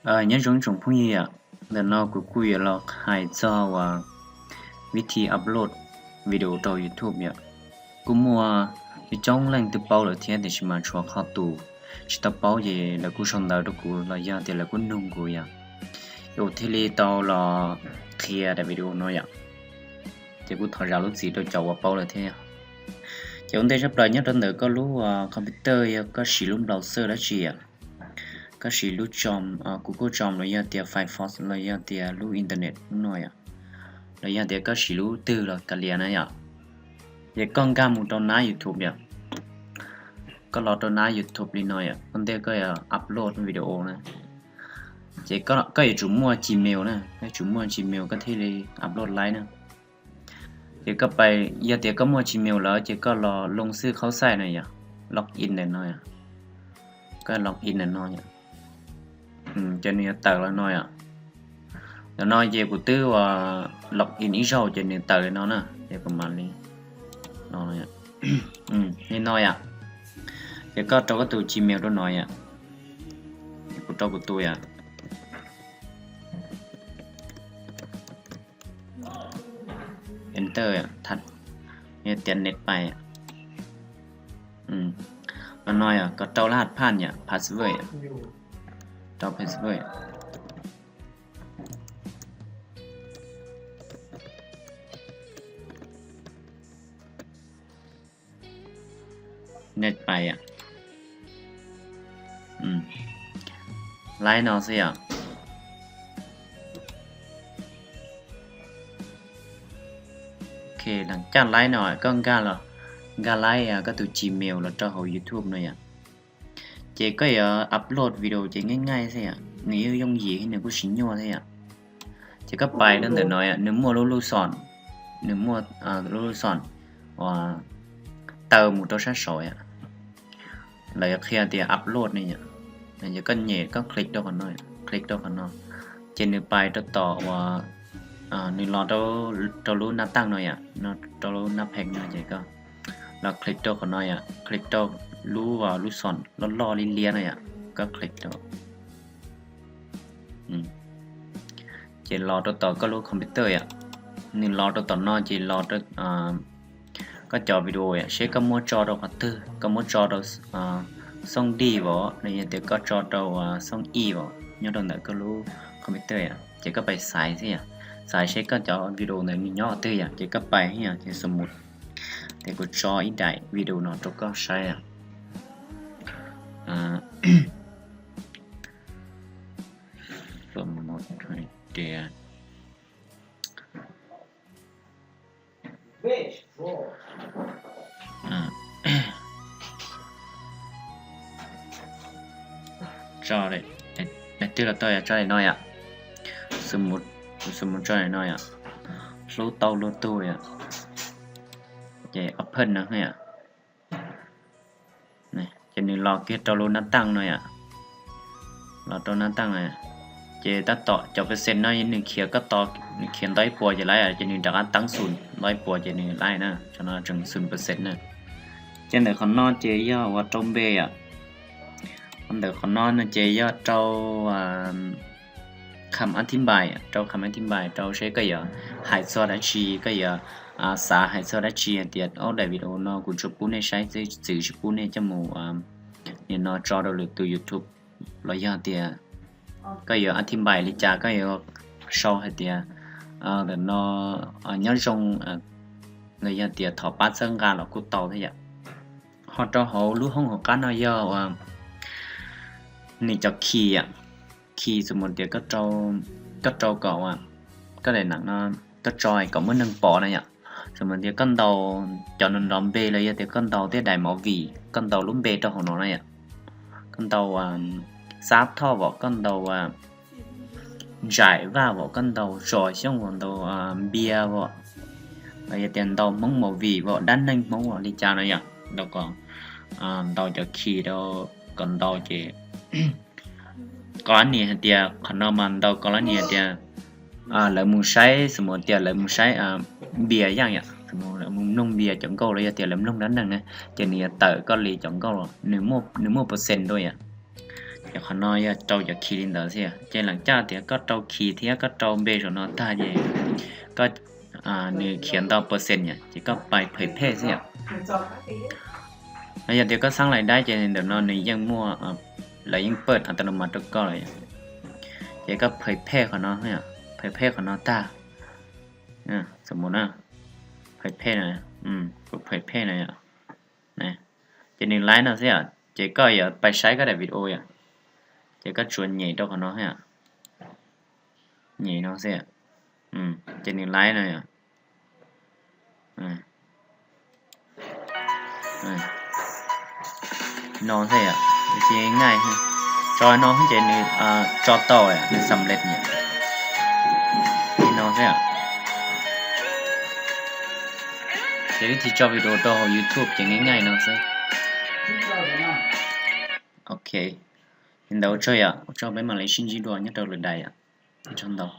Nyob zoo ib tsoom phooj ywg yom, ntawm no kuv kuj yuav los hais txog uas vib thi upload video rau YouTube yom. Kuj muaj coob leej twg paub lawm thiab tiam sis mas tshuav qhov tus tsis tau paub ces lawv kuj sau ntawv rau kuv los yog tias lawv kuj nug kuv yom. Kuv thiaj li tau los qhia daim video no yom. Ces kuj thov zam lub txim rau cov uas paub lawm thiab yom. Ces ua ntej tshaj plaws nyob rau ntawm koj lub computer yog koj siv lub browser dab tsi yom, koj siv lub Google Chrome los yog tias Firefox los yog tias lub internet lub no yom, los yog tias koj siv lub twg los kav liam na yom. Ces koj nkag mus rau nab YouTube yom, koj los rau nab YouTube li no yom, ua ntej koj yuav upload video na. Ces koj yuav tsum muaj Gmail na, koj yuav tsum muaj Gmail koj thiaj li upload laib na. Ces koj pais, yog tias koj muaj Gmail lawm ces koj los loo xwb qhaub xaij na yom, log in ntawm no, koj log in ntawm no yom. Ces nws yuav tawm los no yom. Ntawm no ces kuv twb uas log in ib zaug ces nws tawm li no na, ces kuv mam li li no yom. Ces koj rau koj tus Gmail rau no yom, kuv rau kuv tus yom. Enter, tiav net pais. Los no yom, koj rau lab has phaj yom, password, rau password. Net pais, laib no xwb yom. Ok, lawv caj laib no koj nkag los, nkag laib koj tus Gmail los rau hauv YouTube no yom. Ces koj yuav upload video ces nyaij nyaij xwb yom, nws yeej yooj yim thiab nws kuj tsis nyuaj thiab yom. Ces koj pais rau ntawm no yom, nws muaj lub lub xom, nws muaj lub lub xom uas taw mus rau sab saud yom. Lawv yuav qhia tias upload ne yom. Ces koj nyem koj click rau qhov no, click rau qhov no, ces nws pais rau tom uas nws los rau lub nab taaj no yom, rau lub nab pheej no ces koj los click rau qhov no yom, click rau lub lub xom loj loj liab liab no yom, koj click rau. Ces los rau tom koj lub computer yom, nws los rau tom no ces los rau koj cov video yom, seb koj muab tso rau qhov twg, koj muab tso rau xooj dij vos los yog tias koj tso rau xooj ij vos nyob rau ntawm koj lub computer yom, ces koj pais xaiv xwb yom, xaiv seb koj cov video ntawd nws nyob qhov twg yom, ces koj pais yom, ces xu mus, ces kuv tso ib daim video no rau koj saib yom. Tso, twg los tau yom, tso li no yom. Xu mus tso li no yom. Hlub tau luag tug yom. Ces open no yom. Ces nws los kiag rau lub nab taaj no yom. Los rau nab taaj no, ces tab tom cov percent no nws khiav koj to, nws khiav ntau ib puas ces laib, ces nws rov qab teeb xu ntau ib puas ces nws laib na, tso no tseem xu percent na. Ces ntawm qhov no ces yog uas rau npe yom. Ntawm qhov no no ces yog rau kham a thib npais, rau kham a thib npais rau seb koj yuav hais txog dab tsi, koj yuav xav hais txog dab tsi hais tias ob daim video no kuv tsuas pub nej saib xwb, tsis pub nej coj mus nim no tso rau lwm tus YouTube los yog tias koj yuav a thib npais li cas, koj yuav sau hais tias ntawm no nyob zoo los yog tias thov pab txhawb nqa los kuj tau thiab yom. Ho rau hauv lub hoob hauv qab no yog uas nws cov khi, khi xu mus tias koj rau kom koj daim neem no koj tso kom muaj neeg pom na yom. Xu mus tias koj ntaus cov no nrov npe los yog tias koj ntaus tej daim movie, koj ntaus lub npe rau hauv no na yom. Koj ntaus Xab Thoj vom, koj ntaus Ntsaim Vaj vom, koj ntaus Tsom Xyooj vom, ntaus Npia vom, los yog tias ntaus Hmoob movie vom, dab neeg Hmoob vom li cas no yom, ntaus kom, ntaus cov khi rau kom ntaus ces koj nias hais tias qhov no mas ntaus koj nias hais tias lawv mus saib, xu mus tias lawv mus saib Npia Yaj yom, lawv mus mloog Npia cov nkauj los yog tias lawv mloog dab neeg na, ces nws yuav tawm koj li cov nkauj los nws muaj percent dua yom. Ces qhov no yog rau cov khi li ntawd xwb yom. Ces lam caj tias koj rau khi thiab koj rau npe saum no tag ces koj, nws khiav ntau percent yom, ces koj pais phem phem xwb yom. Yog tias koj xab lais dai ces ntawm no nws yeej muaj, lawv yeej pawj automatic rau koj lawm yom. Ces koj phem phem qhov no, phem phem qhov no tag, phem phem no, kuv phem phem no yom. Ces nws laib no xwb yom, ces koj yuav pais saib koj daim video yom, ces koj tsuas nyem rau qhov no xwb yom, nyem no xwb yom, ces nws laib no yom. No xwb yom, tsis nyaj, tso no ces nws tso tau, nws xam lej yom. Li no xwb yom. Ces vib thi tso video rau hauv YouTube ces nyaj nyaj no xwb. Ok, li ntawd ua tsaug yom, ua tsaug, peb mam li sib ntsib dua nyob rau lwm daim yom. Ua tsaug ntau.